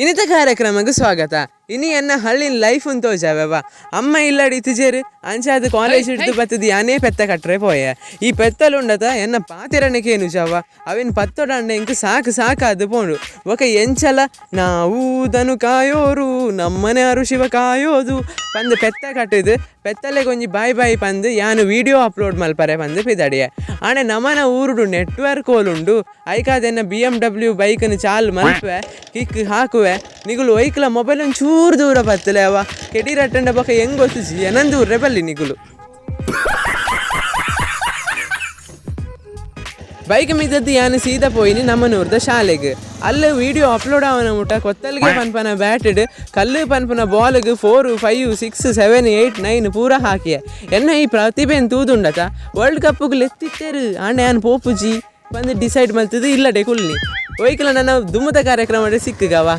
ಇನಿತ ಕಾರ್ಯಕ್ರಮಕ್ಕೆ ಸ್ವಾಗತ. ಇನಿ ಎನ್ನ ಹಳ್ಳಿನ ಲೈಫ್ ತೋಜಾವೆವ. ಅಮ್ಮ ಇಲ್ಲಡ್ ಇತ್ತಿಜೆರ್, ಅಂಚಾದ್ ಕಾಲೇಜ್ ಹಿಡ್ದು ಬತ್ತದು ಯಾನೇ ಪೆತ್ತ ಕಟ್ರೆ ಪೋಯೆ. ಈ ಪೆತ್ತಲುಂಡತ ಎನ್ನ ಪಾತೆರನೆ ಕೇನುಜವ, ಅವೆನ್ ಪತ್ತೊಡಂಡ ಎಂಕ್ ಸಾಕು ಸಾಕಾದ್ ಪೋಂಡು. ಬೊಕ ಎಂಚಲ ನಾವು ದನು ಕಾಯೋರು ನಮ್ಮನೆ ಅರು ಶಿವ ಕಾಯೋದು ಪಂದ್ ಪೆತ್ತ ಕಟ್ಟುದು ಪೆತ್ತಲೆಗ್ ಒಂಜಿ ಬಾಯ್ ಬಾಯ್ ಪಂದ್ ಯಾನ್ ವಿಡಿಯೋ ಅಪ್ಲೋಡ್ ಮಲ್ಪರೆ ಪಂದ್ ಪಿದಡಿಯೆ. ಆಂಡ ನಮನ ಊರುಡು ನೆಟ್ವರ್ಕ್ ಓಲುಂಡು? ಐಕಾದ್ ಎನ್ನ BMW ಬೈಕ್ನ್ ಚಾಲು ಮಲ್ಪೆ ಕಿಕ್ ಹಾಕುವೆ, ನಿಗುಲು ಒಯ್ಕ್ಲ ಮೊಬೈಲ್ ಒಂಚೂರು ದೂರ ಬತ್ತಲೆ ಅವ ಕೆಡಿರಟ್ಟಂಡ ಬೊಕ ಹೆಂಗ್ ಗೊತ್ತುಜಿ, ಎನಂದೂರ್ರೆ ಬಲ್ಲಿ ನಿಗುಲು. ಬೈಕ್ ಮಿದ್ದದ್ದು ಯಾನ್ ಸೀದಾ ಪೋಯಿನಿ ನಮ್ಮನೂರ್ದ ಶಾಲೆಗ್. ಅಲ್ಲ ವಿಡಿಯೋ ಅಪ್ಲೋಡ್ ಆವನ ಮುಟ ಕೊತ್ತಲ್ಗೆ ಪನ್ಪನ ಬ್ಯಾಟೆಡ್ ಕಲ್ಲು ಪನ್ಪನ ಬಾಲ್ಗ್ 4 5 6 7 8 9 ಪೂರ ಹಾಕಿಯೆ. ಎನ್ನ ಈ ಪ್ರತಿಭೆನ್ ತೂದುಂಡತ ವರ್ಲ್ಡ್ ಕಪ್ಗ್ ಲೆತ್ತಿತ್ತೇರು, ಆಂಡ ಯಾನ್ ಪೋಪುಜಿ ಪಂದ್ ಡಿಸೈಡ್ ಮಲ್ತದು ಇಲ್ಲಡೆ ಕುಲ್ನಿ. ಒಯ್ಕ್ಲ ನನ್ನ ದುಮ್ಮದ ಕಾರ್ಯಕ್ರಮ ಸಿಕ್ಕುಗವ.